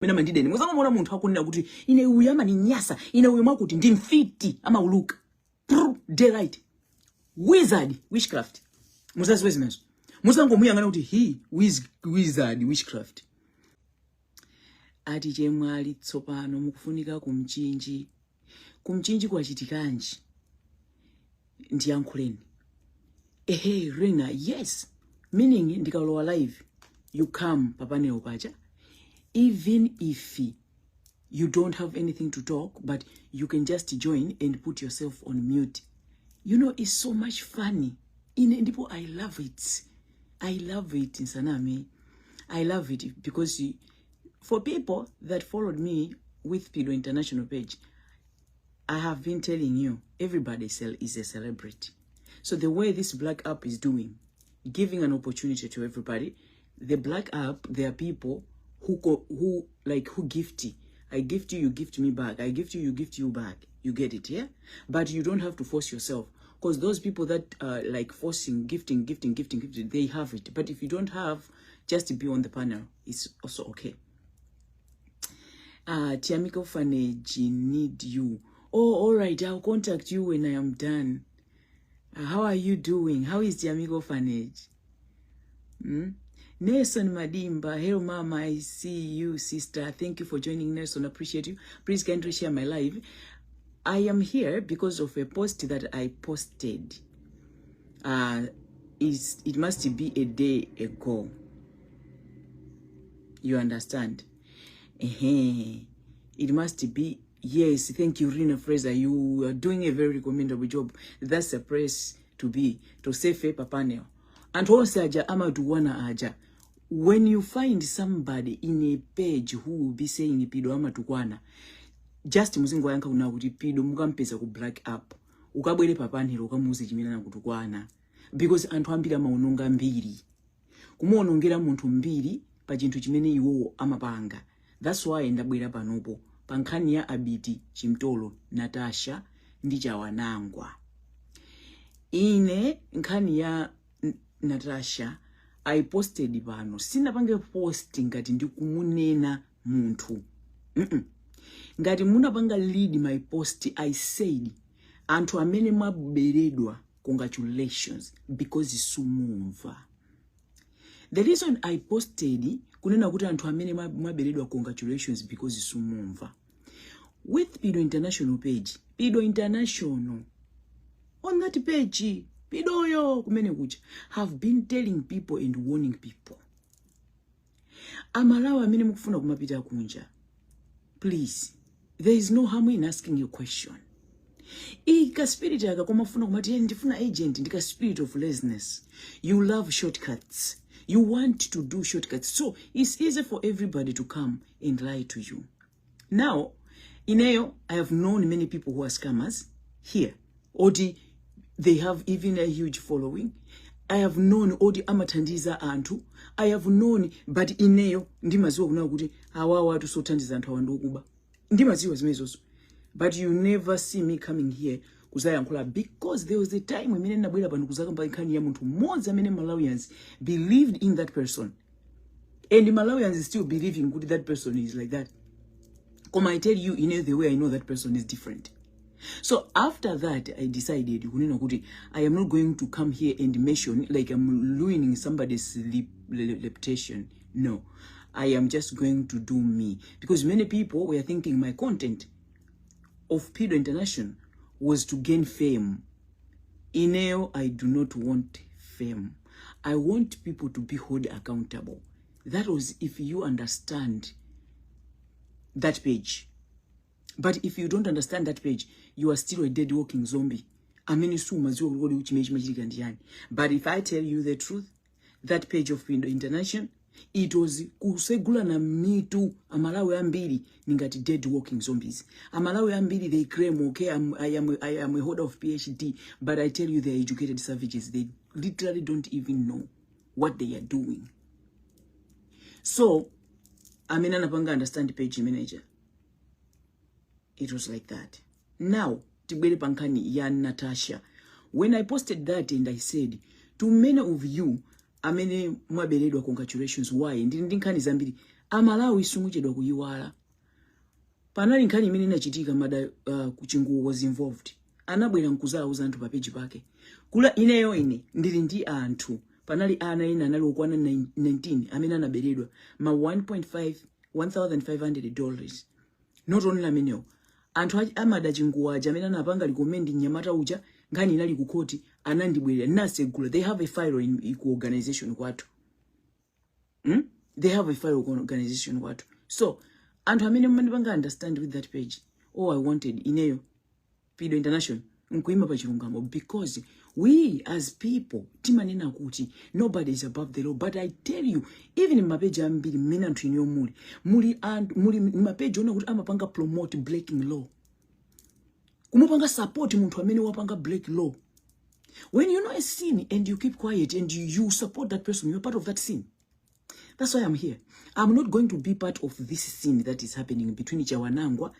Amene amandideni, muzangomuona munthu akunena kuti ine uyu amaninyasa, ine uyu mwakuti ndi mfiti, amauluka. Prr, daylight wizard, witchcraft. Muzaziwe zimenezo, muzangomuyang'ana kuti he wizard, witchcraft. Ati chemwali, tsopano mukufunika kumchinji. Kumchinji kwachitikanji? Ndiyankhuleni. Ehe, Rena, yes, meaning ndikalowa live, you come pa panel paja. Even if you don't have anything to talk, but you can just join and put yourself on mute. It's so much funny. Ine ndipo I love it, I love it. Nsaname, I love it because for people that followed me with Pido International page, I have been telling you, everybody is a celebrity. So the way this Black App is doing, giving an opportunity to everybody, the Black App, there are people who go, who like who gift you. I gift you, you gift me back. I gift you, you gift you back. You get it, yeah? But you don't have to force yourself. Because those people that like forcing, gifting, gifting, gifting, gifting, they have it. But if you don't have, just be on the panel. It's also okay. Tiamika Orphanage need you. Oh, all right. I'll contact you when I am done. How are you doing? How is Tiamika Orphanage? Hmm? Nelson Madimba, hello mama, I see you, sister. Thank you for joining, Nelson. Appreciate you. Please kindly share my live. I am here because of a post that I posted. Is it must be a day ago. You understand? Ehe. It must be, yes. Thank you, Rina Fraser. You are doing a very commendable job. That's a place to be. To save pa panel. Anthu onse aja amatuwana aja. When you find somebody in a page who will be saying Pido amatukwana, just muzingoyankha kuna kuti Pido mukampeza ku Black App, ukabwere pa panel ukamuuze chimene anakutukwana, because anthu ambiri amaononga mbiri, kumuonongera munthu mbiri pa chinthu chimene iwowo amapanga. That's why ndabwera panopo pa nkhani ya Abiti Chimtolo, Natasha ndi Chawanangwa. Ine nkhani ya Natasha I posted pano, sinapange post ngati ndikumunena munthu. Ngati munapanga read my post, I said anthu amene mwaberedwa, congratulations, because sumumva. The reason I posted kunena kuti anthu amene mwaberedwa, congratulations, because sumumva, with Pido International page, Pido International, on that page, Pidoyo kumene kucha, have been telling people and warning people, Amalawi amene mukufuna kumapita kunja, please, there is no harm in asking a question. Ika spirit aka komafuna kumati, "Eh, ndifuna agent," ndika spirit of laziness. You love shortcuts, you want to do shortcuts, so it's easy for everybody to come and lie to you. Now ineyo, I have known many people who are scammers here, oti they have even a huge following. I have known oti amathandiza anthu. I have known, but ineyo ndimaziwa kunena kuti awawa atu sothandiza anthu, awa ndikuba. Ndimaziwa zimenezozo, but you never see me coming here kuzayankhula, because there was a time imene ndinabwera pano kuzakamba nkhani ya munthu mmodzi amene Malawians believed in that person, and Malawians still believing kuti that person is like that. Koma I tell you, in the way I know that person is different. So after that I decided kunena kuti I am not going to come here and mention like I'm ruining somebody's reputation. No, I am just going to do me, because many people were thinking my content of Pido International was to gain fame. Ineyo, I do not want fame. I want people to be held accountable. That was if you understand that page, but if you don't understand that page, you are still a dead walking zombie amene sumadziwa kuti kodi chimene chimachitika ndiyani. But if I tell you the truth, that page of Pido International, it was kusegulana mitu. Amalawi ambiri ningati dead walking zombies. Amalawi ambiri, they claim, okay, I am a holder of PhD, but I tell you, they are educated savages. They literally don't even know what they are doing. So amene anapanga understand page manager, it was like that. Now tibwere pa nkhani ya Natasha. When I posted that and I said to many of you amene mwaberedwa, congratulations. Why? Ndili ndi nkhani zambiri. Amalawi simuchedwa kuyiwala. Panali nkhani imene inachitika, Mada Chinguwo was involved. Anabwera nkuzauza anthu pa page pake kula ineyo ine ndili ndi anthu. Panali ana ena anali okwana 19 amene anaberedwa ma 1.5 $1500. Not only amenewo, anthu amada Chinguwo aja amene anapanga recommend mnyamata uja, nkhani inali ku khoti, anandibwerera nasegula. They have a file ku organization kwathu. They have a file ku organization kwathu. So anthu amene mumandipanga understand with that page, all I wanted ineyo, Pido International, nkuima pa chilungamo, because we as people timanena kuti nobody is above the law. But I tell you, even ma page ambiri mmene anthu ineyo muli anthu, muli ma page ona kuti amapanga promote breaking law, kumupanga support munthu amene wapanga break law. When you know a sin and you keep quiet and you support that person, you're part of that sin. That's why I'm here. I'm not going to be part of this sin that is happening between Chawanangwa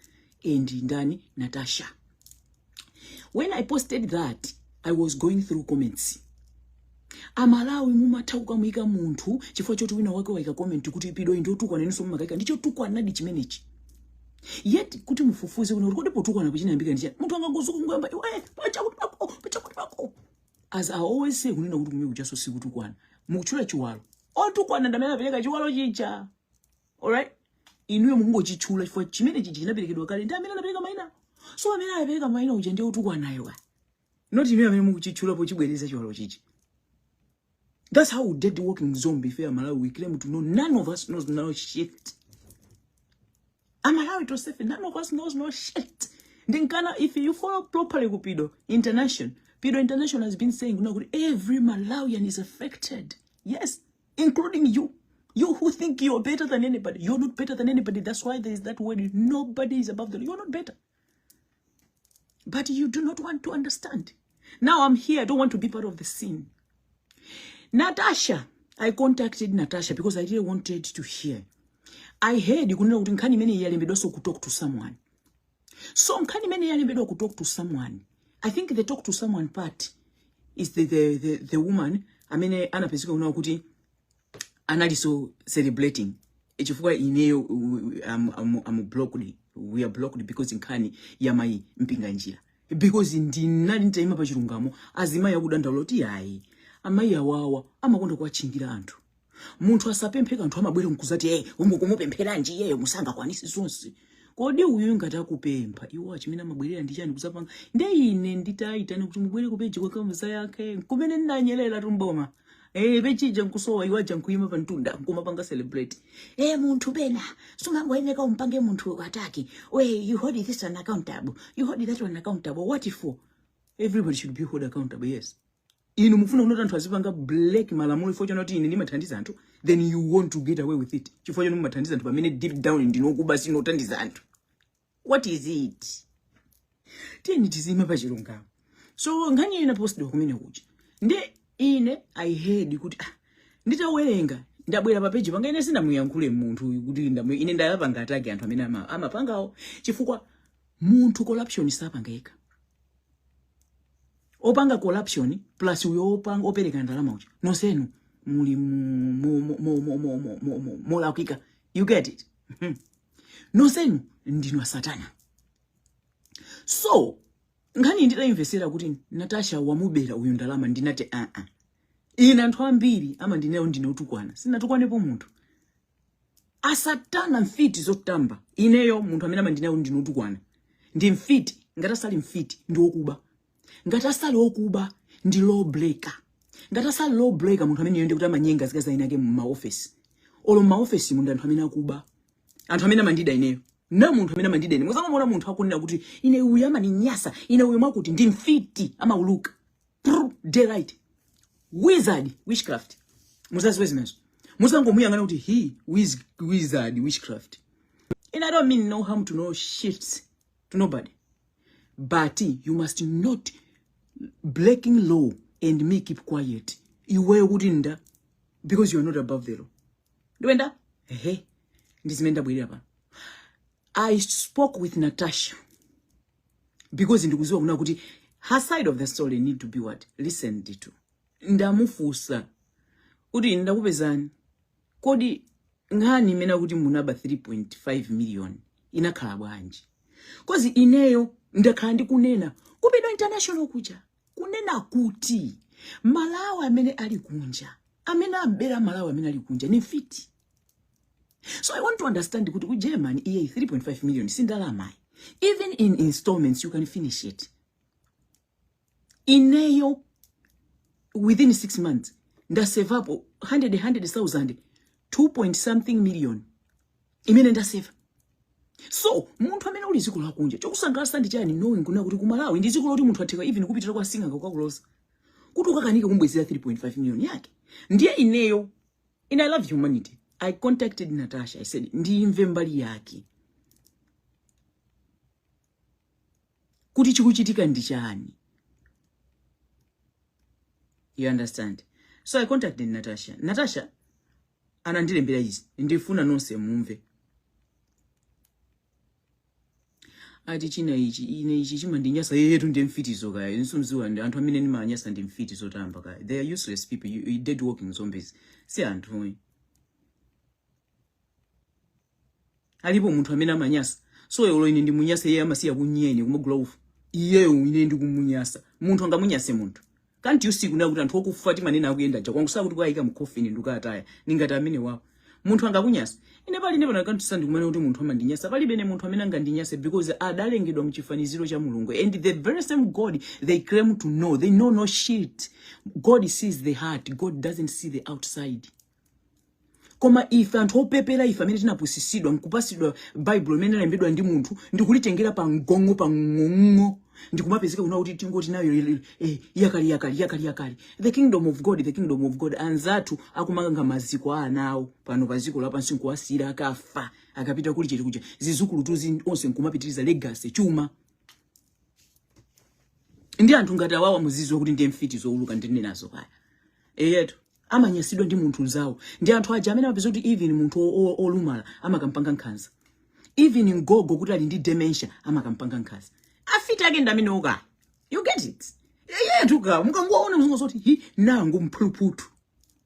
and ndani, Natasha. When I posted that, I was going through comments. Amalawi mumatha kukamuyika munthu chifukwa choti wina wake waika comment kuti Pido ndiotukwana, inunso mumakaika ndichotukwanadi chimenechi. Yet kuti mufufuze kuno kuti kodi potukwana kuchinayambika ndi chani, munthu angangozuka ngoyamba iwe pachakuti pako, pachakuti pako. As I always say, kunena kuti kumene kuchaso sikutukwana, mukutchula chiwalo. Otukwana ndamene apereka chiwalo chicha. Alright, inuyo mukungochitchula chifukwa chimene chichi chinaperekedwa kale ndi amene anapereka mayina. So amene anapereka mayina uja ndiye otukwanayo ka, not inuyo amene mukuchitchula pochibwereza chiwalo chichi. That's how dead walking zombie fair Malawi we claim to know. None of us knows no shit. Amalawi tonsefe, none of us knows no shit. Ndinkana if you follow properly ku Pido International, Pido International has been saying kuna kuti every Malawian is affected. Yes, including you. You who think you're better than anybody, you're not better than anybody. That's why there is that word, nobody is above the law. You're not better. But you do not want to understand. Now I'm here. I don't want to be part of the scene. Natasha, I contacted Natasha because I really wanted to hear. I heard kunena kuti nkhani imene yalembedwanso ku Talk to Someone. So nkhani imene yalembedwa ku Talk to Someone, I think the Talk to Someone part is the woman amene anapezeka kunena kuti analiso celebrating, chifukwa ineyo I'm blocked, we are blocked because nkhani ya mayi Mpinganjira, because ndinali nditayima pa chilungamo. Azimayi akudandaula kuti ayi, amayi awawa amakonda kuwatchingira anthu. Munthu asapemphe kanthu, amabwera nkuzati, "Hey, umukumupempheranji iyeyo musangakwanisi zonse?" Kodi uyu ngati akupempha, iwo achimene amabwerera ndi chani kuzapanga? Nde ine nditayitana kuti mubwere ku page kwakamuza yake kumene ndinanyerera tumboma. Page ija nkusowa, iwo aja nkuyima pa mtunda nkumapanga celebrate. Munthu pena sungangoyeneka umpange munthu attack. We you hold this one accountable, you hold that one accountable. What for? Everybody should be held accountable, yes. Inu mufuna kunoti anthu azipanga break malamulo chifukwa chonoti ine ndimathandiza anthu, then you want to get away with it chifukwa choti mumathandiza anthu, pamene deep down ndinokuba, sinothandiza anthu. What is it? Tiyeni tizime pa chilungamo. So nkhani iyo inapostedwa kumene kuja, ndi ine I heard kuti, ah, nditawerenga ndabwera pa page panga. Ine sinamuyankhule munthu uyu kuti ine ndayapanga attack anthu amene amapangawo, chifukwa munthu corruption sapanga yekha. Opanga corruption plus uyo opanga, opereka ndalama uja, nonsenu muli molakwika. You get it? Nonsenu ndinu asatana. So nkhani nditayimvesera kuti Natasha wamubera uyu ndalama, ndinati aa, ine anthu ambiri amandineyo ndine utukwana, sinatukwanepo munthu. Asatana, mfiti zotamba. Ineyo munthu amene amandineyo ndine utukwana ndi mfiti. Ngati asali mfiti, ndi wokuba. Ngati asali wokuba, ndi law breaker. Ngati asali law breaker, munthu amene ndi kuti amanyenga zikazi ake mumaofesi, olo mumaofesi mu ndi anthu amene akuba. Anthu amene amandida ineyo na munthu amene amandida ine, muzamamuona munthu akunena kuti ine uyu amaninyasa, ine uyu mwakuti, ndi mfiti, amauluka. Prr, daylight wizard, witchcraft. Muzaziwe zimenezo, muzangomuyang'ana kuti he wizard, witchcraft. And I don't mean no harm to no shits to nobody, but you must not breaking law and me keep quiet. Iweyo kuti nda, because you are not above the law. Ndiwenda ehe, ndi zimene ndabwerera pano. I spoke with Natasha because ndikuziwa kuna kuti her side of the story need to be what listened to. Ndamufunsa kuti ndakupezani, kodi Nkhani imene akuti munaba 3.5 million inakhala bwanji? 'Cause ineyo ndakhala ndikunena ku Pido International kuja, kunena kuti Malawi amene ali kunja, amene ambera Malawi amene ali kunja ni mfiti. So I want to understand kuti ku Germany iye 3.5 million si ndalama. Even in installments you can finish it. Ineyo within 6 months ndasevapo 100 100,000, 2 point something million imene ndaseva. So munthu amene uli dziko lakunja, chokusangalatsa ndi chani, knowing kuna kuti ku Malawi ndi dziko loti munthu atheka even kupitira kwa sing'anga kukakuloza kuti ukakanike kumbwezera 3.5 million yake? Ndiye ineyo, in I love humanity, I contacted Natasha. I said ndimve mbali yake kuti chikuchitika ndi chani. You understand? So I contacted Natasha. Natasha anandilembera izi, ndifuna nonse mumve. Ati china ichi, ine ichi chimandinyasa yetu ndi mfitizo kaya insumziwa ndi anthu amene ndimanyasa ndi mfiti zotamba kaya. They are useless people, you dead walking zombies, si anthu. Alipo munthu amene amanyasa? So olo ine ndimunyase iye, amasiya kunyenya ine kumagula ufa. Iyeyo ine ndikumunyasa, munthu angamunyase munthu? Can't you see kuna kuti anthu okufa timanena akuyenda ja kwangu sakuti kukayika mu coffin ndikataya ningati amene wawo munthu angakunyasa? Ine pali ine pano kantu sandikumana kuti munthu amandinyasa. Palibe ne munthu amene angandinyase, because adalengedwa mchifaniziro cha Mulungu, and the very same God they claim to know, they know no shit. God sees the heart. God doesn't see the outside. Koma ife anthu opepera, ife amene tinapusisidwa nkupasidwa Baibulo imene inalembedwa ndi munthu ndikulitengera pa mgong'o pa ng'ong'o, ndikumapezeka kuna kuti tingoti nayo yakali yakali yakali yakali, the kingdom of God, the kingdom of God. Anzathu akumanga maziko a ana awo pano pa dziko lapansi nkuwasiyira, akafa akapita kuli chete kuja, zizukulu tuzi onse nkumapitiriza legacy chuma. Ndi anthu ngati awawa muziziwa kuti ndiye mfiti zowuluka ndinenazo kaya. Eyetu, amanyasidwa ndi munthu nzawo. Ndi anthu aja amene amapeza kuti even munthu olumala amakampanga nkhanza, even mgogo kuti ali ndi dementia amakampanga nkhanza. Afiti ake ndi amene okaya. You get it? Eyetu ka mukangoona muzingozoti hi nangu mphuluputhu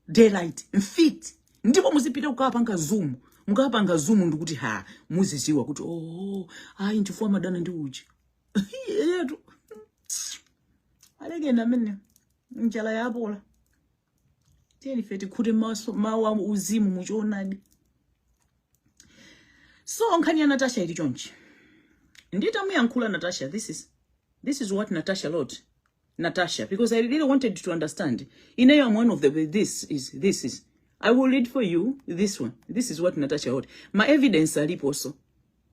daylight mfiti. Ndipo muzipita kukapanga zoom, mukapanga zoom ndikuti ha muziziwa kuti oh, ayi, nchifukwa madana ndi uchi. Eyetu, alekeni amene njala yapola. Tiyeni ife tikhute maso mawu a uzimu muchoonadi. So nkhani ya Natasha ili chonchi. Nditamuyankhula Natasha, this is what Natasha wrote. Natasha, because I really wanted to understand. Ineyo I'm one of the this is I will read for you this one. This is what Natasha wrote. My evidence alipo also.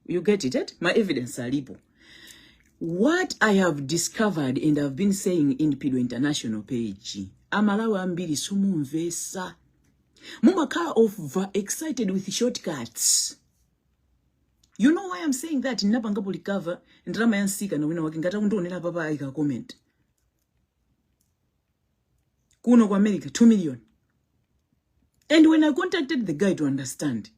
You get it, eh? My evidence alipo. What I have discovered and I've been saying in Pido International page, Amalawi ambiri sumumvesa, mumakhala over excited with shortcuts. You know why I'm saying that? Ndinapangapo recover ndalama ya msikana wina wake. Ngati akundionera papa, ayika comment kuno ku America, 2 million. And when I contacted the guy to understand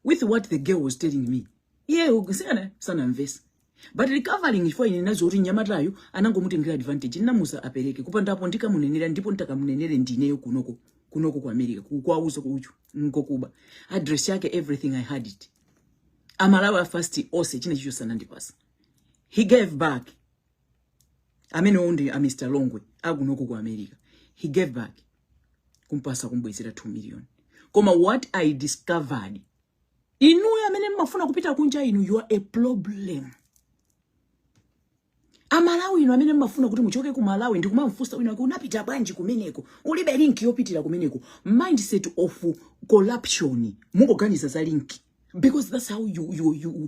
with what the girl was telling me, iye msikana sanamvesa. But recovering ifo ine nazo kuti nyamatayo anangomutengera advantage. Ndinamuza apereke, kupandapo ndikamunenera, ndipo nditakamunenere ndineyo kunoko ku America kukwauza kuchu ngokuba address yake, everything I had it. Amalawi afast ose chine chicho sanandipasa. He gave back. Amene ndi a Mr Longwe akunoko ku America. He gave back, kumpasa, kumbwezera 2 million. Koma what I discovered, inuyo amene mmafuna kupita kunja inu, you are a problem. Amalawi inu amene mmafuna kuti muchoke ku Malawi, ndikumamfunsa wina wake, "Unapita bwanji kumeneko? Ulibe link yopitira kumeneko." Mindset of corruption. Mungoganiza za link, because that's how you,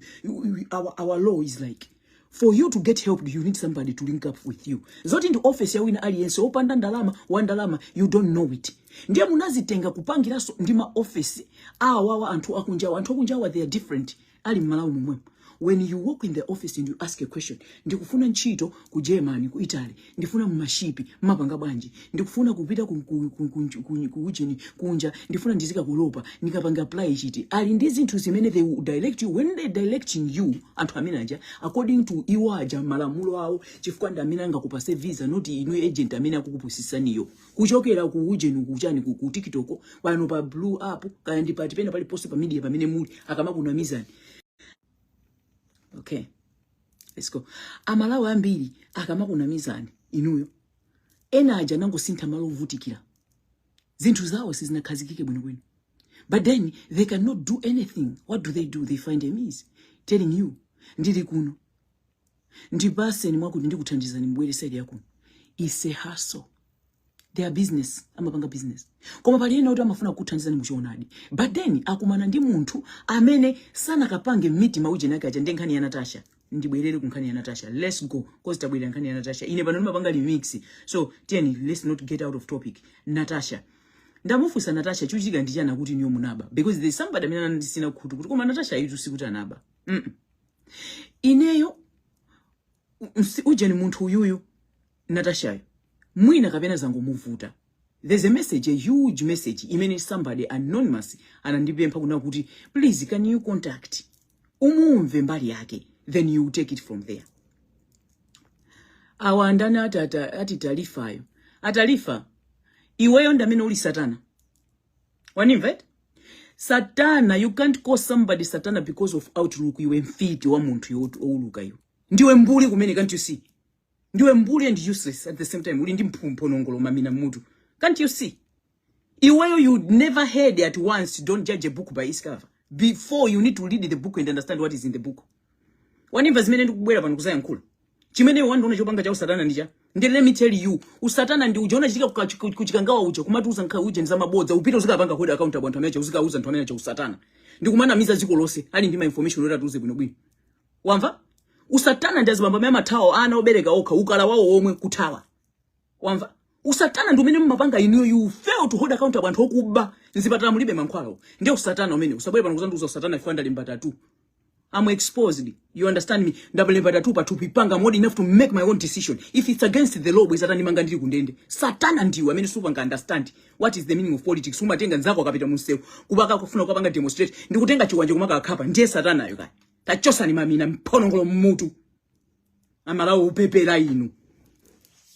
our law is like. For you to get help, you need somebody to link up with you. Zoti ndi office ya wina aliyense, wopanda ndalama, wa ndalama, you don't know it. Ndiye munazitenga kupangiranso ndi ma office awawa anthu akunjawa. Anthu akunjawa, they are different. Ali mmalawi momwemo. When you walk in the office and you ask a question, ndikufuna ntchito ku Germany, ku Italy, ndifuna mumashipi, mapanga bwanji? Ndikufuna kupita ku ujeni kunja, ndifuna ndizika kulopa, ndikapanga apply chiti? Ali ndi zinthu zimene they will direct you. When they directing you, anthu amene aja, according to iwo aja malamulo awo, chifukwa ndi amene angakupase visa, not inu agent amene akukupusisaniyo kuchokera ku ujeni, kuchani, ku TikTok, pano pa blue app, kaya ndi pati pena paliponse pa media pamene muli, akamakunamizani. Okay, let's go. Amalawi ambiri akamakunamizani inuyo, ena aja nangosintha malo ovutikira, zinthu zawo sizinakhazikike bwinobwino, but then they cannot do anything. What do they do? They find a means telling you, ndili kuno, ndipaseni mwakuti ndikuthandizani mbwere side yakuno. It's a hustle, their business, amapanga business. Koma pali ena kuti amafuna kukuthandizani muchoonadi, but then akumana ndi munthu amene sanakapange mitima ujeni ake aja. Ndi nkhani ya Natasha. Ndibwerere ku nkhani ya Natasha. Let's go, cause tabwerera nkhani ya Natasha. Ine pano ndimapanga remix, so tiyeni, let's not get out of topic. Natasha, ndamufunsa Natasha, chikuchitika ndi chani kuti niyo munaba? Because there's somebody amene anandisina khutu kuti koma Natasha ayitu sikuti anaba. Ineyo ujeni munthu uyuyu Natashayo mwina kapena zangomuvuta. There's a message, a huge message imene somebody anonymous anandipempha kuna kuti, please, can you contact, umumve mbali yake, then you take it from there. Awa andani? Ati talifayo atalifa. Iweyo ndamene uli satana, wanimva eti? Satana, you can't call somebody satana because of outlook. Iwe mfiti wa munthu iwe, ouluka iwe, ndiwe mbuli kumene. Can't you see? Ndiwe mbuli and useless at the same time. Uli ndi mphonongolo mamina mutu. Can't you see? Iweyo, you never heard at once, don't judge a book by its cover. Before, you need to read the book and understand what is in the book. Wanimva zimene ndikubwera pano kuzayankhula? Chimene wandiona chopanga cha usatana ndicha ndi, let me tell you, usatana ndi uja unachitika kuchikangawa uja, kumatiuza nkha uja ndi zamabodza. Upite uzikapanga hold accountable anthu amene uzikauza anthu amene cha usatana ndikumanamiza dziko lonse, ali ndi ma information oti atiuze bwinobwino. Wamva? Usatana ndi azibambo amene amathawa ana obereka okha, ukala wawo omwe kuthawa. Wamva? Usatana ndi umene mumapanga inuyo. You fail to hold accountable anthu okuba, mzipatala mulibe mankhwalawo. Ndiye usatana umene usabwere pano kuzandiuza usatana ifo. Ndalemba tattoo. I'm exposed. You understand me? Ndalemba tattoo pathupi panga more enough to make my own decision. If it's against the law, bweza atandimanga ndili kundende. Satana ndiwe amene supanga understand what is the meaning of politics. Umatenga nzako akapita munsewu kubaka kufuna kukapanga demonstrate, ndikutenga chiwanje kumaka akhapa. Ndiye satanayo kaya. Tachosani mamina mphonongolo mmutu. Amalawi upepera inu.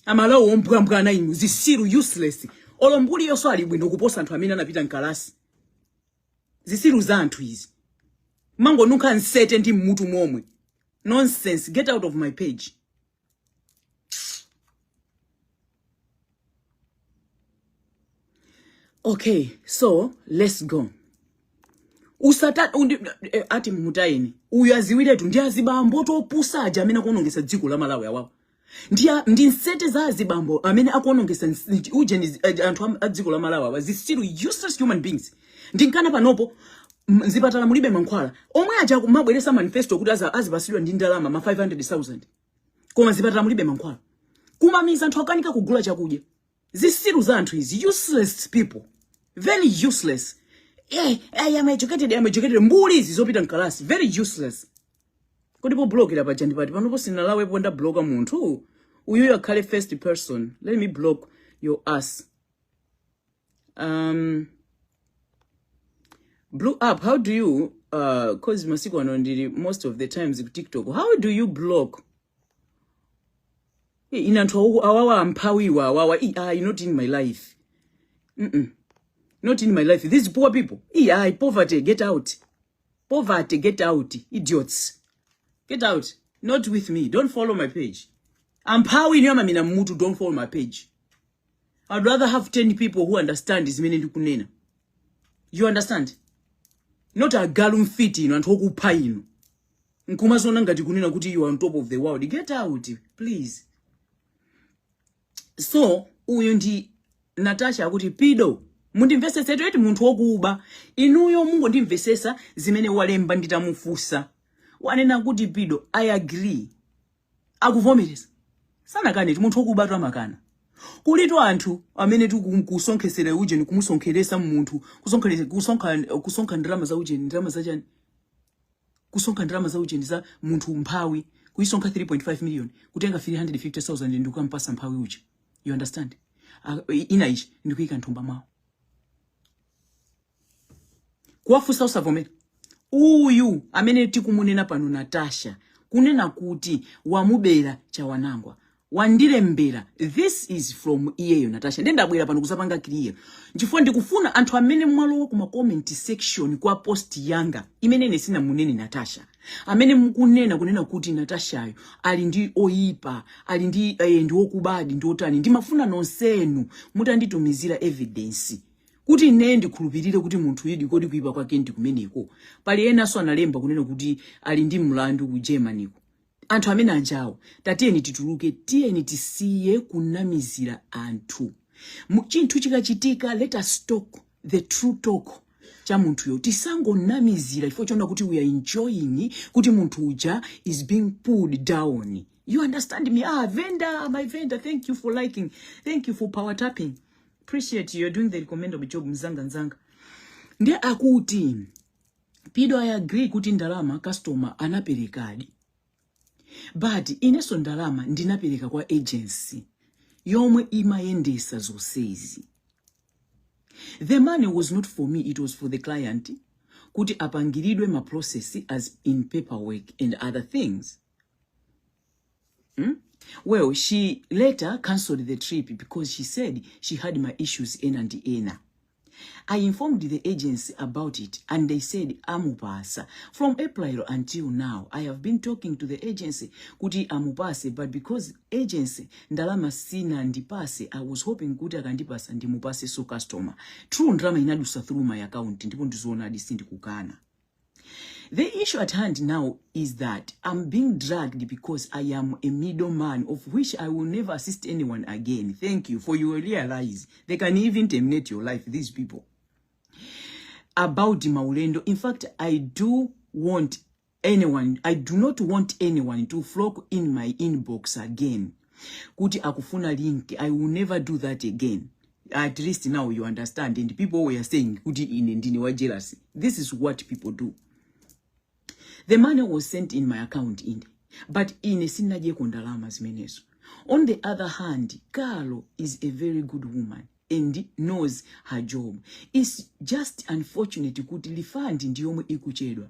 Amalawi ombwambwana inu, zisiru, useless. Olo mbuli yonso ali bwino kuposa anthu amene anapita mkalasi. Zisiru za anthu izi. Mangonunkha nsete ndi mmutu momwe. Nonsense. Get out of my page. Okay, so let's go. Usata undi, ati mutayeni uyu aziwiretu. Ndi azibambo topusa aja amene akuonongesa dziko la Malawi awawa. Ndi nsete za azibambo amene akuonongesa ujeni anthu a dziko la Malawi awa, zisiru, useless human beings. Ndinkana panopo mzipatala mulibe mankhwala, omwe aja kumabweresa manifesto kuti azipasidwa ndi ndalama ma 500,000, koma mzipatala mulibe mankhwala, kumamiza anthu akanika kugula chakudya. Zisiru za anthu izi, useless people, very useless. I am educated, I am educated. Mbuli izi zopita mkalasi, very useless. Kodi poblokera paja ndipati panopo? Sinalawepo, ndabloka munthu uyuyu akhale first person. Let me block your ass. Blue app, how do you cause masiku ano ndili most of the times ku TikTok. How do you block? Ine anthu awawa amphawiwa awawa, not in my life. Not in my life, these poor people. Ayi, poverty, get out. Poverty, get out. Idiots, get out. Not with me. Don't follow my page. Amphawi inu amamina mutu, don't follow my page. I'd rather have 10 people who understand zimene ndikunena. You understand? Not agalu, mfiti inu, anthu okupha inu, nkumazona ngati kunena kuti you are on top of the world. Get out, please. So uyu ndi Natasha akuti pido mundimvesesetu eti, munthu wokuba inuyo, mungondimvesesa zimene walemba. Nditamufunsa, wanena kuti, pido, I agree. Akuvomereza, sanakane. Munthu wokuba tu amakana. Kulitu anthu amene tikusonkhesera ujeni, kumusonkheresa munthu, kusonkha ndalama za ujeni, ndalama zachani. Kusonkha ndalama za ujeni, za munthu mphawi, kuisonkha 3.5 million, kutenga 350,000 ndikukampasa mphawi uja, you understand? Ina ichi ndikuyika nthumba mwawo. Kuwafunsa usavomera. Uyu amene tikumunena pano, Natasha, kunena kuti wamubera Chawanangwa, wandilembera. This is from iyeyo Natasha. Ndiye ndabwera pano kuzapanga clear chifukwa ndikufuna anthu amene mwalowa kuma comment section kwa post yanga imene ine sinamunene Natasha, amene mukunena kunena kuti Natashayo ali ndi oyipa, ali ndi ndi wokubadi, ndi otani, ndimafuna nonsenu mutanditumizira evidence kuti ine ndikhulupirire kuti munthu yidi kodi kuyipa kwake ndi kumeneko. Pali enanso analemba kunena kuti ali ndi mlandu ku Germanyko. Anthu amene anjawo, tatiyeni tituluke, tiyeni tisiye kunamizira anthu. Chinthu chikachitika, let us talk the true talk cha munthuyo. Tisangonamizira chifukwa choona kuti we are enjoying kuti munthu uja is being pulled down, you understand me? Ah, vendor, my vendor, thank you for liking, thank you for power tapping, appreciate you. You're doing the recommendable job, mzanga, mzanga. Ndiye akuti, "Pido, I agree kuti ndalama customer anaperekadi, but inenso ndalama ndinapereka kwa agency yomwe imayendesa zonsezi. The money was not for me, it was for the client kuti apangiridwe ma process as in paperwork and other things. Well, she later cancelled the trip because she said she had my issues ena ndi ena. I informed the agency about it and they said amupasa. From April until now, I have been talking to the agency kuti amupase, but because agency ndalama sinandipase, I was hoping kuti akandipasa ndimupase so customer. True, ndalama inadusa through my account, ndipo ndizoonadi, sindikukana. The issue at hand now is that I'm being dragged because I am a middleman, of which I will never assist anyone again. Thank you for you will realize they can even terminate your life, these people. About Maulendo, in fact, I do not want anyone to flock in my inbox again kuti akufuna link. I will never do that again. At least now you understand. And people were saying kuti ine ndine wa jealousy. This is what people do. The money was sent in my account inde, but ine sinadyeko ndalama zimenezo. On the other hand, Carlo is a very good woman and knows her job. It's just unfortunate kuti refund ndiyomwe ikuchedwa.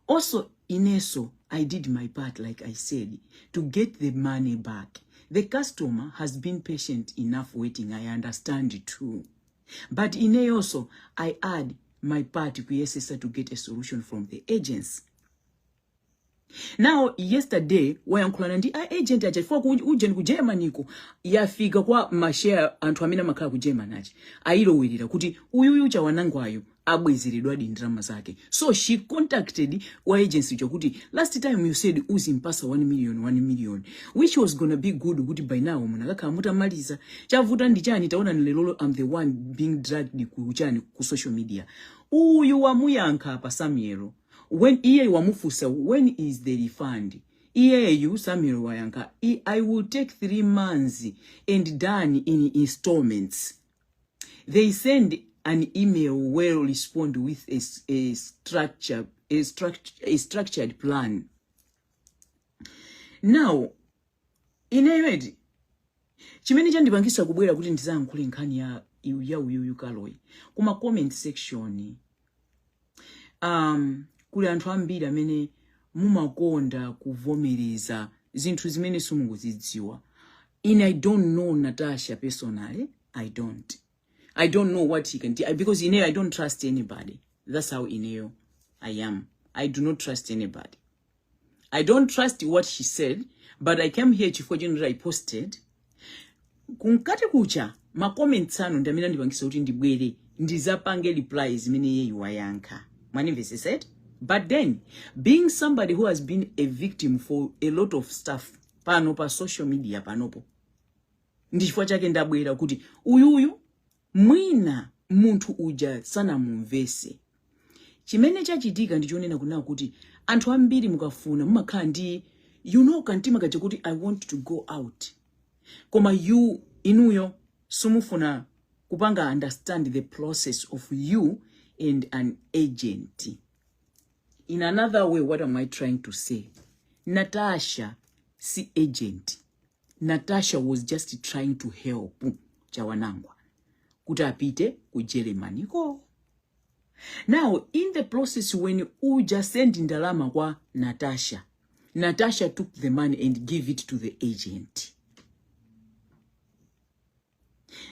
Also, ineso I did my part, like I said, to get the money back. The customer has been patient enough waiting, I understand too, but ineyonso I add my part kuyesesa to get a solution from the agency. Now yesterday wayankhulana ndi a agent aja chifukwa ujeni ku Germany ko yafika kwa mashare anthu amene amakhala ku Germany aja, ayilowelera kuti uyuyu Chawanangwayo abwezeredwadi ndalama zake. So she contacted wa agency uja kuti last time you said uzimpasa 1 million, 1 million, which was gonna be good kuti by now munakakhala mutamaliza. Chavuta ndi chani? Taona ni lelolo I'm the one being dragged ku chani, ku social media. Uyu wamuyankha pa Samuel when iye wamufusa, "When is the refund?" Iyeyu Samuel wayankha, "I will take 3 months and done in installments. They send an email, will respond with a structured plan." Now ineyo eti chimene chandipangisa kubwera kuti ndizayankhule nkhani ya uyuyu Kaloyi, kuma comment section kuli anthu ambiri amene mumakonda kuvomereza zinthu zimene simukuzidziwa. Ine I don't know Natasha personally. I don't know what he can do because ineyo I don't trust anybody. That's how ineyo I am. I do not trust anybody. I don't trust what she said, but I came here chifukwa chino I posted kunkati kucha ma comments anu ndi amene andipangisa kuti ndibwere ndizapange reply zimene iyeyu wayankha. Mwanimvesesete? But then, being somebody who has been a victim for a lot of stuff pano pa social media panopo, ndi chifukwa chake ndabwera kuti uyuyu mwina munthu uja sanamumvese. Chimene chachitika ndichonena kunena kuti anthu ambiri mukafuna mumakhala ndi kantima kaja kuti I want to go out, koma you inuyo sumufuna kupanga understand the process of you and an agent. In another way, what am I trying to say? Natasha si agent. Natasha was just trying to help Chawanangwa kuti apite ku Germany ko. Now, in the process, when uja send ndalama kwa Natasha, Natasha took the money and give it to the agent.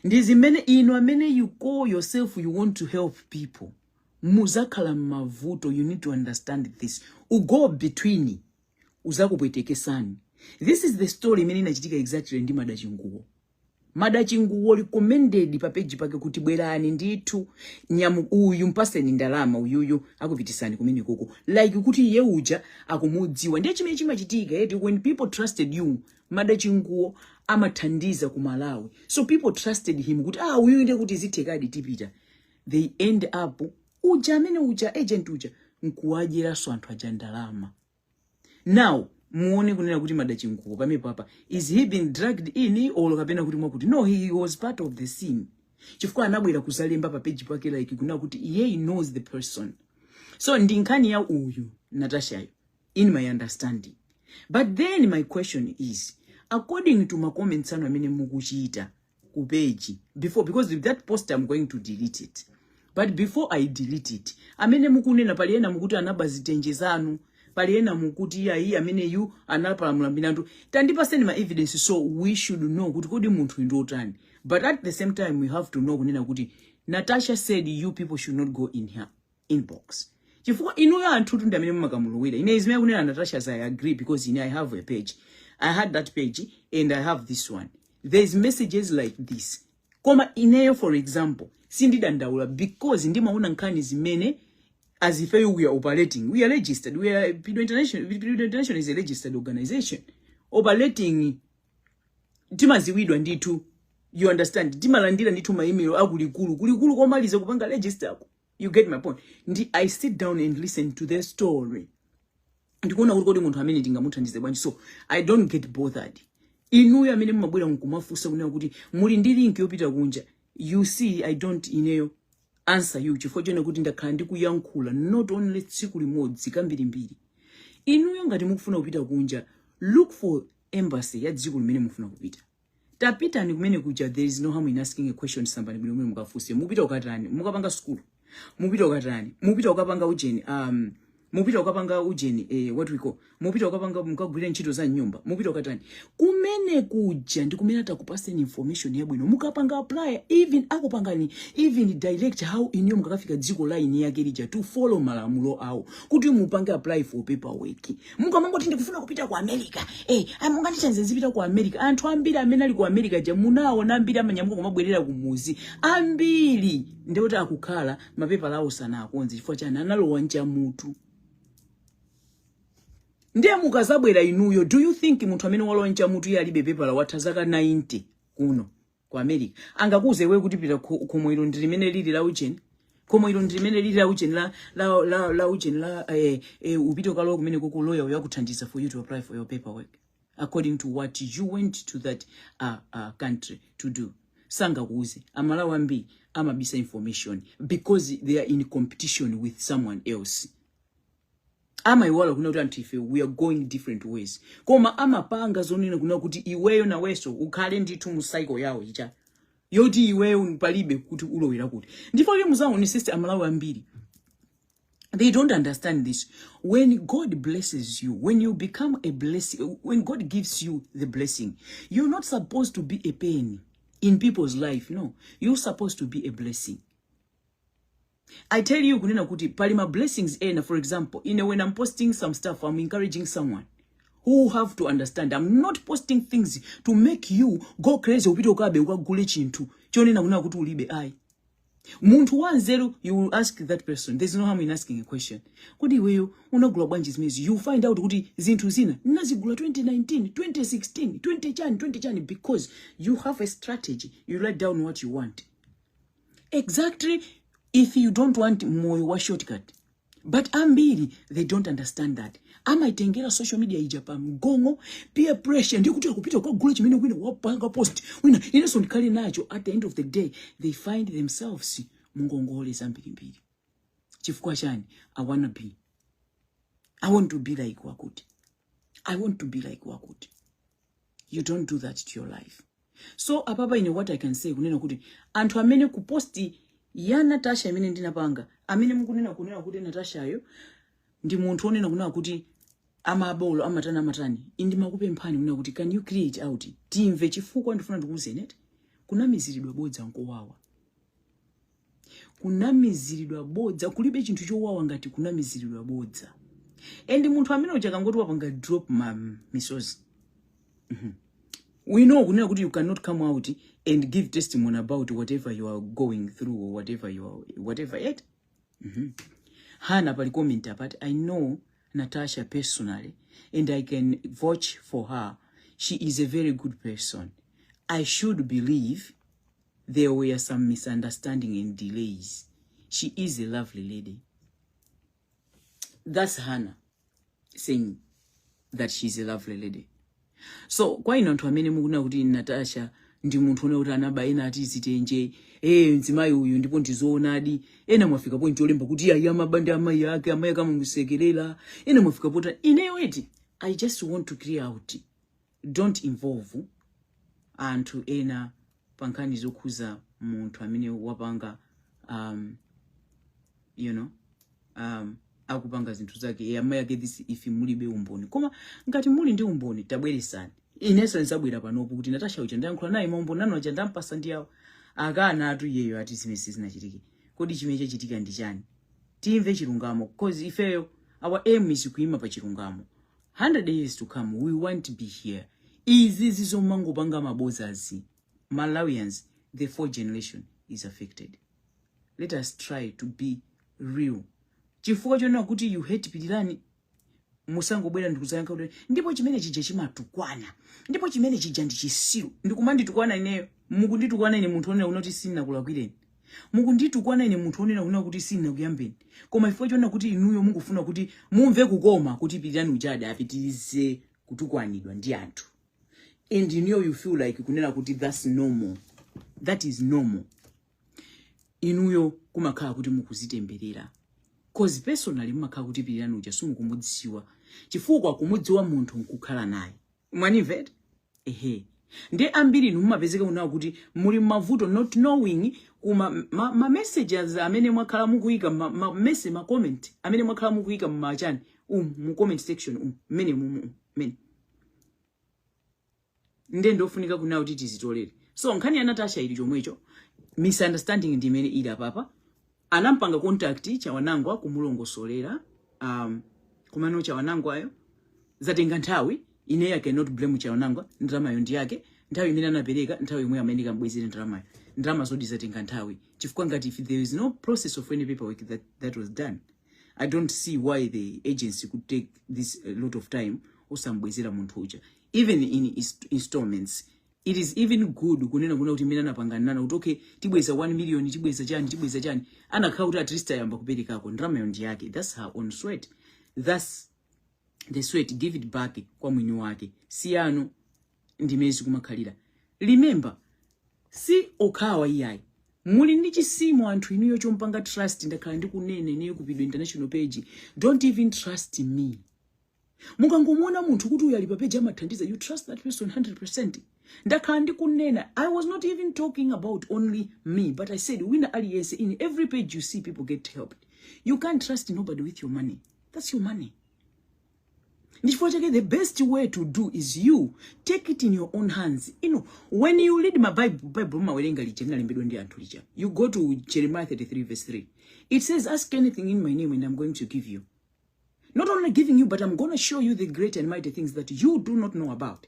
Ndi zimene inu amene you call yourself you want to help people, muzakhala m'mavuto. You need to understand this. Ugo between uzakupwetekesani. This is the story imene inachitika exactly ndi Madachinguwo. Madachinguwo recommended pa page pake kuti bwerani ndithu, nyamu uyu, mpaseni ndalama uyuyu, akupitisani kumene koko, like kuti iye uja akumudziwa. Ndiye chimene chimachitika eti, when people trusted you, Madachinguwo amathandiza ku Malawi, so people trusted him kuti, ah, uyu ndiye kuti zithekadi, tipita. They end up uja amene uja agent uja nkuwadyeranso anthu aja ndalama. Now muone kunena kuti Madachinguwo pamene papa, is he been dragged in or kapena kuti mwakuti? No, he was part of the scene, chifukwa anabwera kuzalemba pa page pake like kuna kuti iye he knows the person. So ndi nkhani ya uyu Natashayo, in my understanding. But then my question is, according to ma comments anu amene mukuchita ku page before, because with that post I'm going to delete it, but before I delete it, amene mukunena, pali ena mukuti anaba zitenje zanu, pali ena mukuti iyayi, ameneyu anapalamula milandu. Tandipaseni ma evidence so we should know kuti kodi munthu ndi otani. But at the same time, we have to know kunena kuti Natasha said you people should not go in her inbox, chifukwa inuyo anthu ndi amene mumakamulowera. Ine zimene kunena Natasha, I agree, because ine I have a page, I had that page and I have this one. There's messages like this, koma ineyo, for example, sindidandaula because ndimaona nkhani zimene as if we are operating, we are registered, we are Pido International. Pido International is a registered organization operating. Timaziwidwa ndithu, you understand? Timalandira ndithu ma email akulikulu kulikulu komaliza kupanga register ako. You get my point? Ndi I sit down and listen to their story, ndikuona kuti kodi munthu amene tingamuthandize bwanji. So I don't get bothered. Inuyo amene mumabwera nkumafunsa kunena kuti muli ndi link yopita kunja, you see, I don't ineyo answer you, chifukwa chonena kuti ndakhala ndikuyankhula not only tsiku limodzi, kambirimbiri. Inuyo ngati mukufuna kupita kunja, look for embassy ya dziko limene mufuna kupita, tapitani kumene kuja. There is no harm in asking a question. Sambani bwino bwino, mukafunse mupita ukatani, mukapanga school, mupita ukatani, mupita ukapanga ujeni, mupita ukapanga ujeni, what we call, mupita ukapanga, mukagwira ntchito za nyumba, mupita ukatani. Kumene kuja ndi kumene atakupaseni information yabwino. Mukapanga apply, even akupangani even direct how inuyo mukakafika dziko la ine yake lija to follow malamulo awo kuti mupange apply for paperwork. Mukamangoti ndikufuna kupita ku America, mungandithandize nzipita ku America, anthu ambiri amene ali ku America ja munaona ambiri amanyamuka kumabwerera kumuzi. Ambiri ndikuti akukhala mapepala awo sanakonze. Chifukwa chani? Analowa mchamutu. Ndiye mukazabwera inuyo, do you think munthu amene walowa mchamutu, iye alibe pepala, watha zaka 90 kuno ku America, angakuze iwe kuti pita khomo ilo ndi limene lili la ujeni, khomo ilo ndi limene lili la ujeni, la ujeni la upite ukalowa kumene koko, lawyer uyakuthandiza for you to apply for your paperwork according to what you went to that country to do? Sangakuuze. Amalawi ambiri amabisa information because they are in competition with someone else. Amayiwala kuna kuti anthu ife we are going different ways, koma amapanga zonena kuna kuti iweyo nawenso ukhale ndithu mu cycle yawo icha yoti iweyo palibe kuti ulowera kuti. Ndipo kuti muzaonesese, Amalawi ambiri they don't understand this. When God blesses you, when you become a blessing, when God gives you the blessing, you're not supposed to be a pain in people's life. No, you're supposed to be a blessing. I tell you kunena kuti pali ma blessings ena. For example, ine when I'm posting some stuff, I'm encouraging someone who have to understand I'm not posting things to make you go crazy, upite ukabe, ukagule chinthu chonena kunena kuti ulibe. Ayi, munthu wanzeru, you will ask that person. There's no harm in asking a question: kodi iweyo unagula bwanji zimenezi? You find out kuti zinthu zina nazigula 2019, 2016, 20 chani, 20 chani, because you have a strategy. You write down what you want exactly if you don't want moyo wa shortcut. But ambiri they don't understand that. Amaitengera social media ija pa mgongo, peer pressure, ndi kuti akupita kukagula chimene wina wapanga post, wina inenso ndikhale nacho. At the end of the day, they find themselves mungongole zambirimbiri. Chifukwa chani? I wanna be I want to be like wakuti, I want to be like wakuti. You don't do that to your life. So apapa ine what I can say kunena kuti anthu amene ku post ya Natasha imene ndinapanga, amene mukunena kunena kuti Natashayo ndi munthu onena kunena kuti amabolo, amatani, amatani, indimakupemphani kunena kuti can you clear it out, timve, chifukwa ndifuna ndikuwuzeni eti kunamiziridwa bodza nkowawa. Kunamiziridwa bodza, kulibe chinthu chowawa ngati kunamiziridwa bodza. And munthu amene uja kangoti wapanga drop ma misozi, we know kunena kuti you cannot come out and give testimony about whatever you are going through or whatever you are, whatever yet. Hana pali comment apati, "I know Natasha personally and I can vouch for her. She is a very good person. I should believe there were some misunderstanding and delays. She is a lovely lady." That's Hannah saying that she's a lovely lady. So kwa ino anthu amene mukunena kuti Natasha ndi munthu one kuti anaba, ena ati zitenje, mzimayi uyu, ndipo ndizoonadi. Ena mwafika point yolemba kuti ayi, amaba ndi amayi ake, amayi ake amamusekerera. Ena mwafika pota ineyo eti I just want to clear out, don't involve anthu ena pa nkhani zokhuza munthu amene wapanga akupanga zinthu zake, amayi ake this. If mulibe umboni, koma ngati muli ndi umboni, tabweresani. Inenso ndizabwera panopo kuti Natasha uja ndayankhula naye, maumboni anu aja ndampasa ndi awo, akana atu iyeyo ati zimene sizinachitike. Kodi chimene chachitika ndi chani? Timve chilungamo, 'cause ifeyo our aim is kuyima pa chilungamo. 100 years to come we want to be here. Izi zizomangopanga mabozazi, Malawians, the fourth generation is affected. Let us try to be real. Chifukwa chonena kuti you hate Pitirani, musangobwera ndikuzayankha kuti ndipo chimene chija chimatukwana, ndipo chimene chija ndi chisiru, ndikumanditukwana ineyo. Mukunditukwana ine munthu onena kuti sindinakulakwireni, mukunditukwana ine munthu onena kunena kuti sindinakuyambeni, koma chifukwa chonena kuti inuyo mukufuna kuti mumve kukoma kuti Pitirani uchade apitirize kutukwanidwa ndi anthu, and inuyo you feel like kunena kuti that's normal, that is normal, inuyo kumakhala kuti mukuzitemberera, 'cause personally mumakhala kuti Pitirani uja simukumudziwa, chifukwa kumudziwa munthu nkukhala naye. Mwanimveta? Ehe, ndi ambiri inu mumapezeka kunawo kuti muli mmavuto not knowing kuma ma messages amene mwakhala mukuyika, ma message, ma comment amene mwakhala mukuyika mmachani mu comment section mmene mumu mmene nde ndofunika kunawo kuti tizitolere. So nkhani ya Natasha ili chomwecho, misunderstanding ndi imene ili apapa. Anampanga contact Chawanangwa kumulongosolera, kumano Chawanangwayo zatenga nthawi. Ineyo I cannot blame Chawanangwa, ndalamayo ndi yake. Nthawi imene anapereka, nthawi imwe amene kambwezere ndalamayo, ndalama zodi zatenga nthawi, chifukwa ngati if there is no process of any paperwork that was done, I don't see why the agency could take this a lot of time osambwezera munthu uja, even in installments. It is even good kunena kuna kuti imene anapanganana kuti okay, tibweza 1 million, tibweza chani, tibweza chani, anakhala kuti at least ayamba kuperekako. Ndalamayo ndi yake, that's her own sweat, that's the sweat. Give it back kwa mwini wake, siyano ndimene zikumakhalira. Remember, si okhawa iyayi, muli ndi chisimo anthu inuyo chompanga trust. Ndakhala ndikunena ineyo kupidwa international page, don't even trust me. Mukangomuona munthu kuti uyu ali pa page amathandiza, you trust that person 100%. Ndakhala ndikunena, I was not even talking about only me, but I said wina aliyense, in every page you see people get helped. You can't trust nobody with your money. That's your money. Ndichifukwa chake the best way to do is you take it in your own hands. When you read my Bible, Bible mawerenga lija linalembedwa ndi anthu lija, you go to Jeremiah 33 verse 3, it says, "Ask anything in my name and I'm going to give you. Not only giving you, but I'm going to show you the great and mighty things that you do not know about."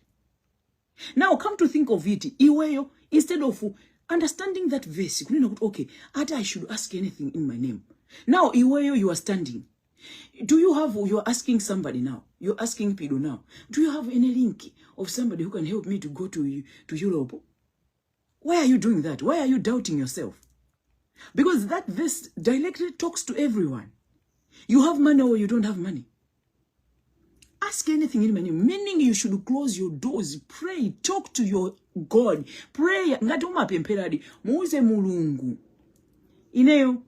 Now come to think of it, iweyo instead of understanding that verse kunena kuti okay, ati I should ask anything in my name, now iweyo you are standing, do you have, you're asking somebody now, you're asking Pido now, "Do you have any link of somebody who can help me to go to Europe?" Why are you doing that? Why are you doubting yourself? Because that verse directly talks to everyone. You have money or you don't have money, ask anything in my name, meaning you should close your doors, pray, talk to your God, pray. Ngati umapempheradi, muuze Mulungu. Ineyo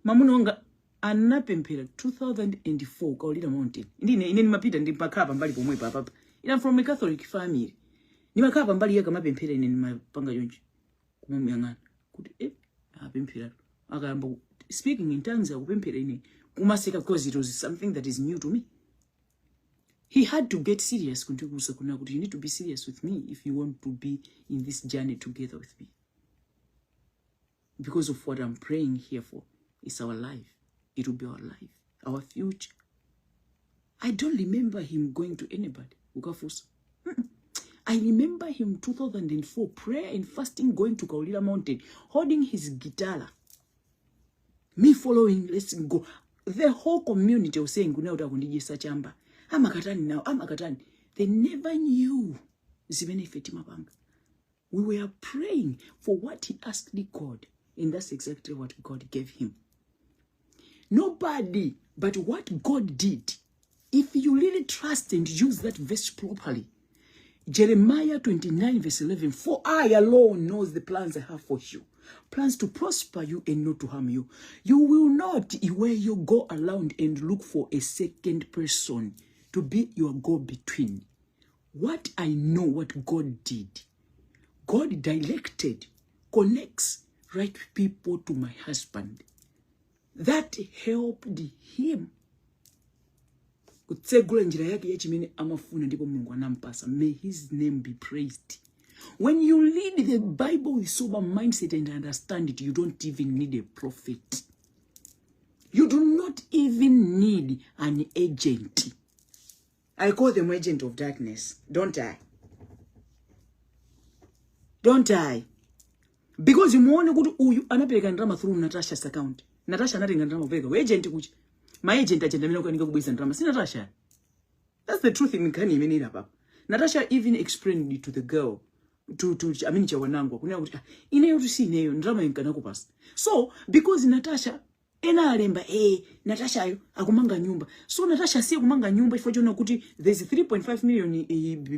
mamuna wanga Anapemphera 2004 Kaulira Mountain. Ndine ine ndimapita, ndimakhala pambali pomwe papapa. Ine I'm from a Catholic family. Ndimakhala pambali, iye akamapemphera ine ndimapanga chonchi kumamuyang'ana kuti apemphera. Akayamba speaking in tongues, akupemphera, ine kumaseka because it was something that is new to me. He had to get serious kundikuza kuna kuti, "You need to be serious with me if you want to be in this journey together with me, because of what I'm praying here for is our life. It will be our life, our future." I don't remember him going to anybody ukafusa. I remember him 2004, prayer and fasting, going to Kaulila Mountain, holding his guitar, me following, "Let's go." The whole community was saying kuna kuti akundidyesa chamba, amakatani nawo, amakatani. They never knew zimene ife timapanga. We were praying for what he asked God, and that's exactly what God gave him. Nobody, but what God did, if you really trust and use that verse properly, Jeremiah 29, verse 11: "For I alone knows the plans I have for you, plans to prosper you and not to harm you." You will not where you go around and look for a second person to be your go between. What I know, what God did, God directed, connects right people to my husband that helped him kutsegula njira yake ya chimene amafuna, ndipo Mulungu anampasa. May his name be praised. When you read the Bible with sober mindset and understand it, you don't even need a prophet. You do not even need an agent. I call them agent of darkness, don't I? Don't I? Because muone kuti uyu anapereka ndalama through Natasha's account. Natasha anatenga ndalama kupereka ku agent kuchi ma agent agent amene akukanika kubweza ndalama si Natasha. That's the truth in nkhani imene ili apapa. Natasha even explained it to the girl, to I mean Chawanangwa, kunena kuti, "Ah, ineyo tu si ineyo, ndalama inkanakupasa." So because Natasha, ena alemba, Natasha ayo akumanga nyumba. So Natasha asiye kumanga nyumba chifukwa chona kuti there's 3.5 million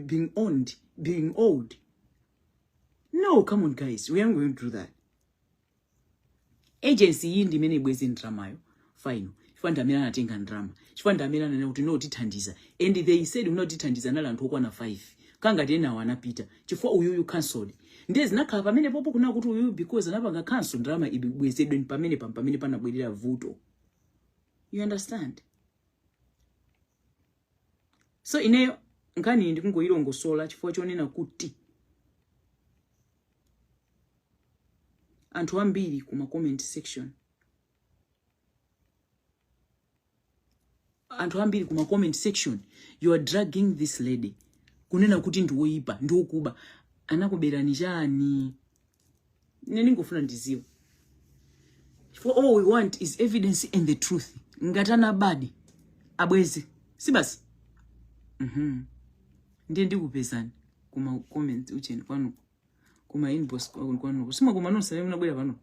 being owned, being owed? No, come on guys, we aren't going to do that. Agency iyi ndi imene ibweze ndalamayo, fine, chifukwa ndi amene anatenga ndalama, chifukwa ndi amene ananena kuti, "No, tithandiza." And they said, "No, tithandiza." Anali anthu okwana 5, kangati enawo anapita chifukwa uyuyu cancelled. Ndiye zinakhala pamene popo kuna kuti uyuyu, because anapanga cancel, ndalama ibwezedwe pamene pamene panabwerera vuto. You understand? So ineyo nkhani ndikungoyilongosola chifukwa chonena kuti anthu ambiri kuma comment section, anthu ambiri kuma comment section, you are dragging this lady kunena kuti ndi woyipa, ndi wokuba. Anakuberani chani? Ine ndingofuna ndiziwe, chifukwa all we want is evidence and the truth. Ngati anabadi, abweze, si basi? Ndiye ndikupezani kuma comment ucheni kwanuko, kuma inbox kwanuko. Simakoma nonse amene munabwera pano.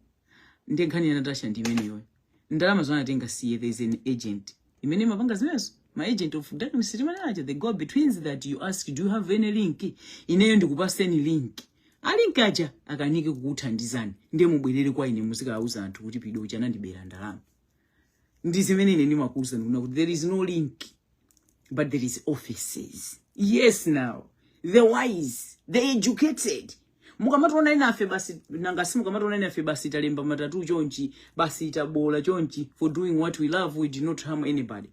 Ndiye nkhani ya Natasha ndi imeneyoyo. Ndalama zanatenga siye, there is an agent imene imapanga zimenezo, ma agent of darkness timene aja, the go betweens that you ask, "Do you have any link?" Ineyo ndikupaseni link. A link aja akanike kukuthandizani, ndiye mubwerere kwa ine muzikawauza anthu kuti pido uja anandibera ndalama. Ndi zimene ine ndimakuwuzani kuna kuti there is no link, but there is offices. Yes, now the wise, the educated, mukamationa inafe basi, nanga si mukamationa inafe basi talemba ma tattoo chonchi, basi tabola chonchi. For doing what we love, we do not harm anybody.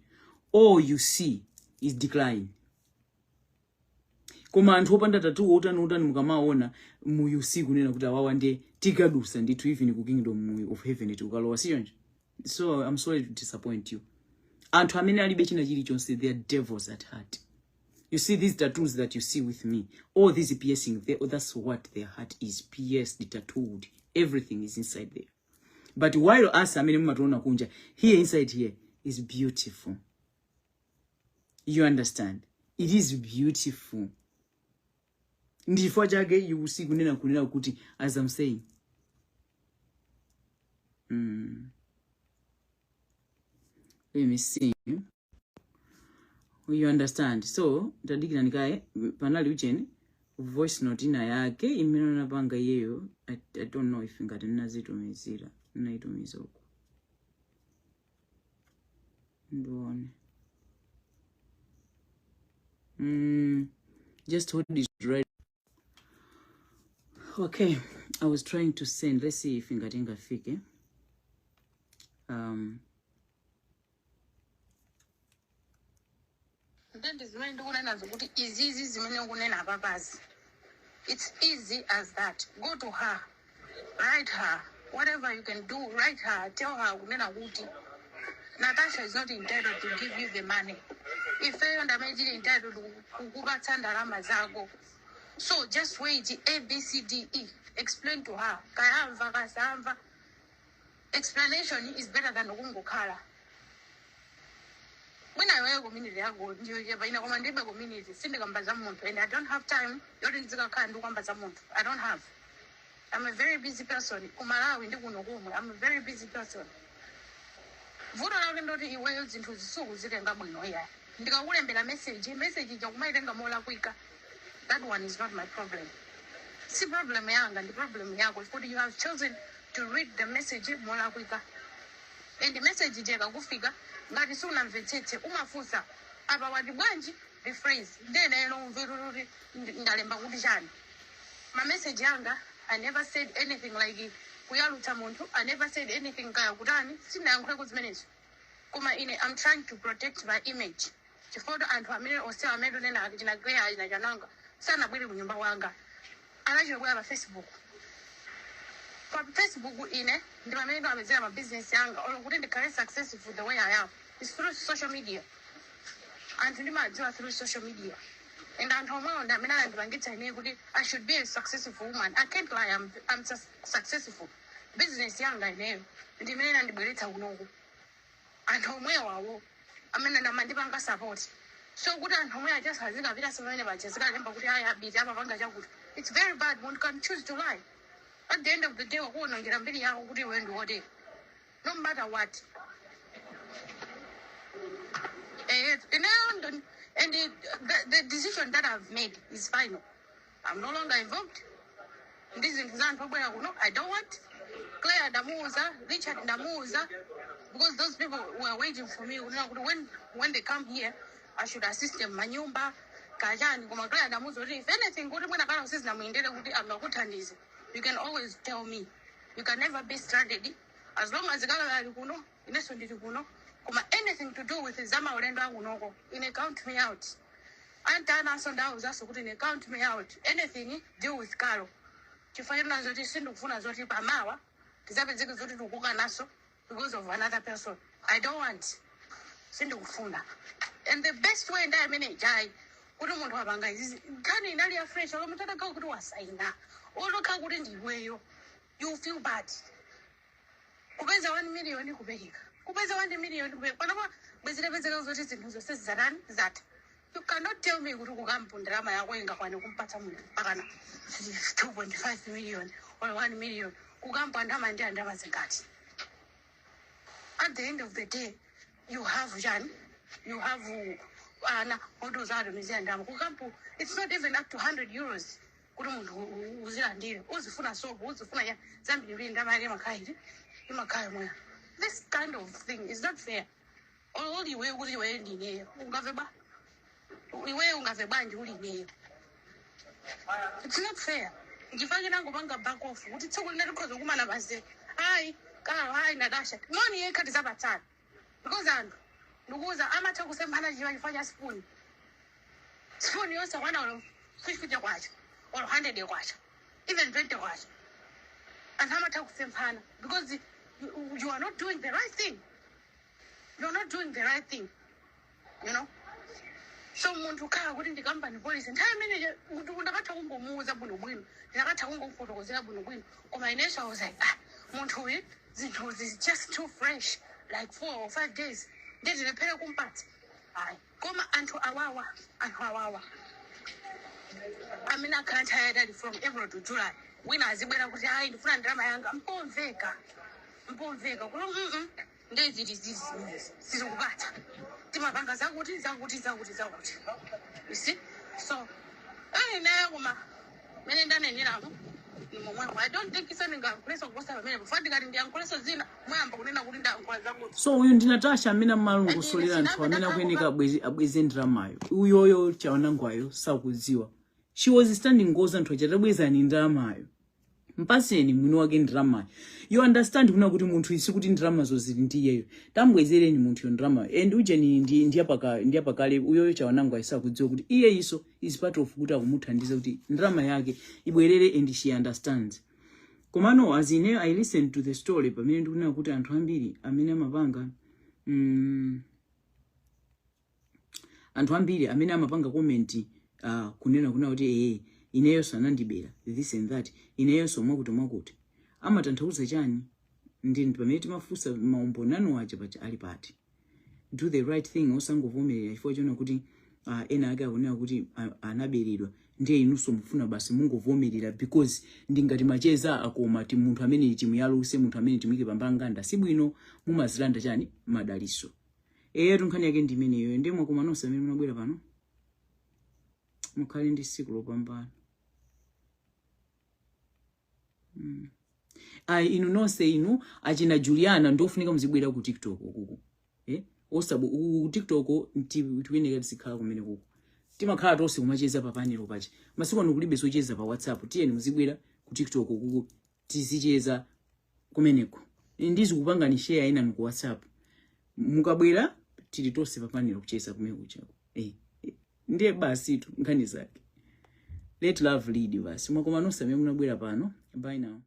All you see is decline. Koma anthu opanda tattoo, otani otani, mukamaona mu you see kunena kuti awawa ndiye tikadusa ndithu, even ku kingdom of heaven tikukalowa, si choncho? So I'm sorry to disappoint you. Anthu amene alibe china chilichonse, they are devils at heart. You see these tattoos that you see with me, all these piercing, that's what their heart is pierced, tattooed. Everything is inside there. But while us amene mumationa kunja, here, inside here is beautiful. You understand? It is beautiful. Ndifukwa chake you see kunena kuti, as I'm saying, let me see, you understand? So tadikira ndikaye panali ucheni voice note ina yake imene anapanga iyeyo. I don't know if ngati ndinazitumizira, ndinaitumiza uko. Ndione. Just hold it right. Okay, I was trying to send. Let's see if ingati ingafike. Ndende zimene ndikunenazo kuti izizi zimene ukunena apapazi, it's easy as that. Go to her, write her, whatever you can do, write her, tell her kunena kuti Natasha is not entitled to give you the money. Ifeyo ndamene tili entitled kukupatsa ndalama zako. So just wait. A, B, C, D, E. Explain to her. Kayamva kasamva, explanation is better than kungokhala. Mwina iweyo community yako ndiyo ine, koma ndilibe community, sindikamba za munthu and I don't have time yoti ndizikakhala ndikukamba za munthu. I don't have. I'm a very busy person kuMalawi ndi kuno kumwe. I'm a very busy person. Vuto lake ndoti iweyo zinthu zisukuzitenga bwino. Iya, ndikakulembera message, message ija kumaitenga molakwika. That one is not my problem. Si problem yanga, ndi problem yako kuti you have chosen to read the message molakwika. And message ija ikakufika, ngati sunamvetsetse, umafunsa, "Apa wati bwanji? Rephrase." Ndenelo umvera kuti ndalemba kuti chani. Ma message yanga, I never said anything like kuyalutsa munthu. I never said anything kaya kutani, sinayankhuleko zimenezo. Koma ine I'm trying to protect my image chifukwa anthu amene onsewa amene tunena chinagreya achina chananga sanabwere kunyumba kwanga, anachobwera pa Facebook. Pa Facebook ine ndi pamene ndimapezera ma business yanga. Olo kuti ndikhale successful the way I am is through social media. Anthu ndimadziwa through social media and anthu omwewo ndi amene anandipangitsa ine kuti I should be a successful woman. I can't lie. I'm successful. Business yanga ineyo ndi imene inandibweretsa kunoku. Anthu omwewo awo amene amandipanga support. So kuti anthu omwe achasazikapita pamene paja zikalemba kuti aya abiti amapanga chakuti, it's very bad. One can choose to lie. At the end of the day, wakuonongera mbiri yako kuti iwe ndi wotere, no matter what. And the decision that I've made is final. I'm no longer involved ndi zinthu za anthu obwera kuno. I don't want. Claire ndamuuza, Richard ndamuuza, because those people were waiting for me kunena kuti when they come here I should assist them manyumba kachani. Koma Claire ndamuuza kuti if anything, kuti mwina kala usizinamuyendere kuti angakuthandize, you can always tell me. You can never be stranded as long as kala ali kuno, inenso ndili kuno. Koma anything to do with zamaulendo akunoko, ine count me out. Antanaso ndawuzaso kuti ine count me out. Anything deal with Carol, chifukwa zoti sindikufuna zoti pamawa tizapezeke zoti tikuka naso because of another person. I don't want, sindikufuna. And the best way ndi amene ijayi kuti munthu apanga izizi, nkhani inali ya fresh. Olo munthu atakhala kuti wasaina, olokha kuti ndiweyo, you feel bad kupeza 1 million kupereka, kupeza 1 million kupereka. Panopa bwezirapezeka zoti zinthu zonse zatani, zatha. You cannot tell me kuti kukampu ndalama yako ingakwane kumpatsa munthu mpakana 2.5 million or 1 million. Kukampu anthu amandi andalama zingati? At the end of the day, you have chani, you have ana oti uzawatumizira ndalama kukampu. It's not even up to €100 kuti munthu uzilandire. Uzifuna sopo, uzifuna ya zambiri, ndalama yake imakhala iti, imakhala yomweyo. This kind of thing is not fair. Uli iweyo kuti iweyo ndineyo, ungave ba iweyo ungave bwanji uli ineyo? It's not fair. Ndifake nangopanga back off kuti tsiku lina tikhoza kumana basi. Hayi Kalo, hayi Natasha, moni yekha tizapatsana, because anthu ndikuuza amatha kusemphana chiwa chifukwa cha spoon, spoon yosakwana olo 50 kwacha or 100 kwacha, even 20 kwacha. Anthu amatha kusemphana because you are not doing the right thing. You're not doing the right thing. So munthu khala kuti ndi company policy, nthawi imene munthu ndakatha kungomuuza bwinobwino, ndakatha kungomufotokozera bwinobwino. Koma inenso I was like, "Ah, munthu uyu zinthuzi is just too fresh, like 4 or 5 days, nditilephere kumpatsa, ayi." Koma anthu awawa, anthu awawa amene akhala nthawi yayitali from April to July, wina azibwera kuti, "Ayi, ndifuna ndalama yanga," mpomveka, mpomveka kuti ndeziti zizi zimenezi sizikupatsa, timapanga zakuti, zakuti, zakuti, zakuti, you see? So ayi naye, koma mene ndaneneramo. Ni momwemo. I don't think so ndingayankhulenso kuposa pamene pa ndikati ndiyankhulenso zina, muyamba kunena kuti ndayankhula zakuti. So uyu ndi Natasha amene amalongosolera anthu amene akuyeneka abweze ndalamayo. Uyoyo Chawanangwayo sakudziwa. She was standing ngoza anthu aja, tabwezani ndalamayo, mpaseni mwini wake ndalamayo. You understand kuna kuti munthu isi kuti ndalamazo zili ndi iyeyo, tambwezereni munthuyo ndalamayo. And ujeni ndiyapakale uyoyo Chawanangwayo sakudziwa kuti iye iso is part of kuti akumuthandiza kuti ndalama yake ibwerere, and she understands. Komano as ine I listen to the story, pamene ndikunena kuti anthu ambiri amene amapanga anthu ambiri amene amapanga comment kunena kuna kuti ee, ineyonso anandibera, this and that, ineyonso mwakuti mwakuti, amatanthauza chani? Ndi pamene timafunsa maumboni anu aja paja ali pati? Do the right thing, osangovomerera chifukwa chona kuti ena ake akunena kuti anaberedwa, ndiye inunso mufuna basi mungovomerera because ndingati macheza akoma ti munthu amene timuyaluse, munthu amene timuyike pambanganda, sibwino. Mumazilanda chani? Madaliso. Eyetu, nkhani yake ndi imeneyo. Ndiye mwakoma nonse amene munabwera pano, mukhale ndi tsiku lopambana. Ayi, inu nonse, inu achina Juliana, ndofunika muzibwera ku TikTok kuku, eh? Osabu ku TikTok tikuyeneka tizikhala kumene kuku, timakhala tonse kumacheza pa panelo pacha. Masiku ano kulibe socheza pa WhatsApp. Tiyeni muzibwera ku TikTok kuku, tizicheza kumeneko. Ndizikupangani share ina ku WhatsApp, mukabwera tili tonse pa panelo kucheza kumene kuchako, eh. Ndiye basi tu nkhani zake. Let love lead basi. Mwakoma nonse amene munabwera pano. Bye now.